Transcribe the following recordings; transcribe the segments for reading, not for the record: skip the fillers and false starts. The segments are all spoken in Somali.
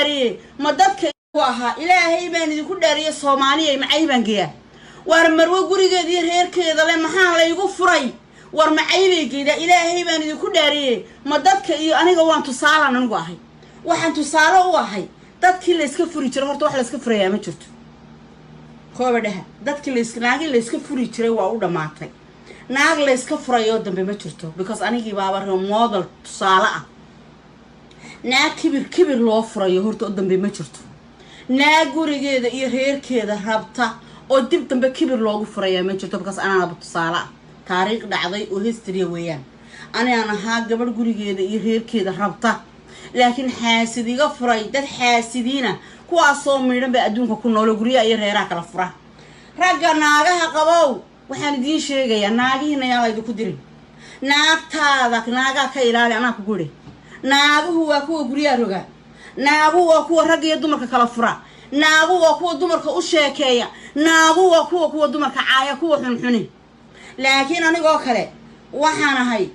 Dhaariyey ma dadka ahaa? Ilaahay baan idinku dhaariyey, Soomaaliya, macay baan geeyaa? Waar marwo gurigeeda iyo reerkeeda le maxaa laygu furay? War macay bay geydaa? Ilaahay baan idinku dhaariyey, ma dadka iyo aniga waan tusaalaan anigu ahay. Waxaan tusaale u ahay dadkii layska furi jiray. Horta wax layska furayaa ma jirto, kooba dhaha. Dadkii lays naagii layska furi jiray waa u dhammaatay. Naag layska furayoo dambe ma jirto, because anigii baaba model tusaale ah. Naag kibir kibir loo furayo horta oo dambe ma jirto. Naag gurigeeda iyo reerkeeda rabta oo dib dambe kibir loogu furayaa ma jirto, because anaaba tusaale ah. Taariikh dhacday oo history weeyaan. Anigaan ahaa gabadh gurigeeda iyo reerkeeda rabta, laakiin xaasid iga furay. Dad xaasidiina kuwaasoo miidhan bay adduunka ku noolo, guryaha iyo reeraha kala fura. Ragga naagaha qabow, waxaan idiin sheegayaa, naagihiina yaan laydinku dirin. Naagtaada naagaa ka ilaali. Anaa ku guri, naaguhu waa kuwa guryaha roga, naaguhu waa kuwa ragga iyo dumarka kala fura, naaguhu waa kuwa dumarka u sheekeeya, naaguhu waa kuwa dumarka caaya, kuwa xunxuni. Laakiin anigoo kale waxaan ahay,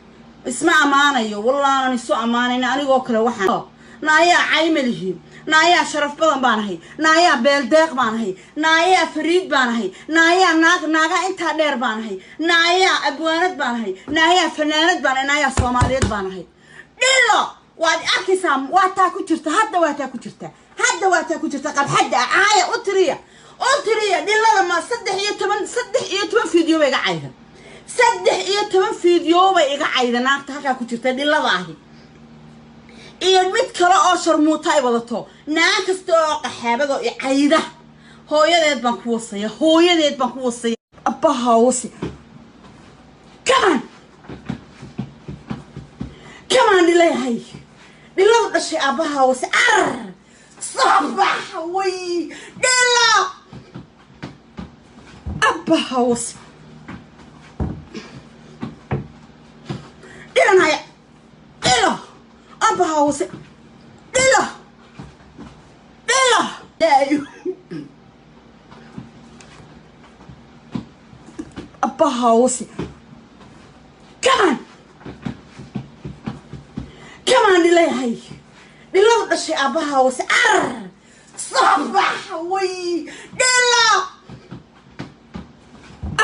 isma ammaanayo, wallaanan isu ammaanayna. Anigoo kale waxaan naayaa caymalihi, naayaa sharaf badan baan ahay, naayaa beeldeeq baan ahay, naayaa fariid baan ahay, naayaa naag naagaa intaa dheer baan ahay, naayaa abwaanad baan ahay, naayaa fanaanad baan ahay, naayaa Soomaaliyeed baan ahay. Dhilo waad arkaysaa, waa taa ku jirta hadda, waa taa ku jirta hadda, waa taa ku jirta qabxadda. Caaya u tiriya, u tiriya dhilada. Ma 13, 13 video bay iga cayda, 13 video bay iga cayda naagta halkaa ku jirta dhilada ahi, iyo mid kale oo sharmuuta ay wadato. Naag kasta oo qaxaabado i cayda, hooyadeed baan ku wasaya, hooyadeed baan ku wasaya, abbaha wasi. Come on, come on, dhilayahay, dhiladu dhashay, aabbaha wasi. Arar soo bax way, dhila, abbaha wasi, dhilanaya, dhilo, abbaha wasi, dhilo, dhilo, abbaha wasi. Come on, come on, dhilayahay, dhiladu dhashay, aabbaha wasi. Arar soo bax way, dhilo,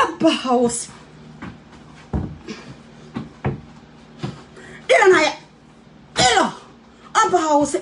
abbaha wasi, dhilanaya, dhilo, abbaha wasi.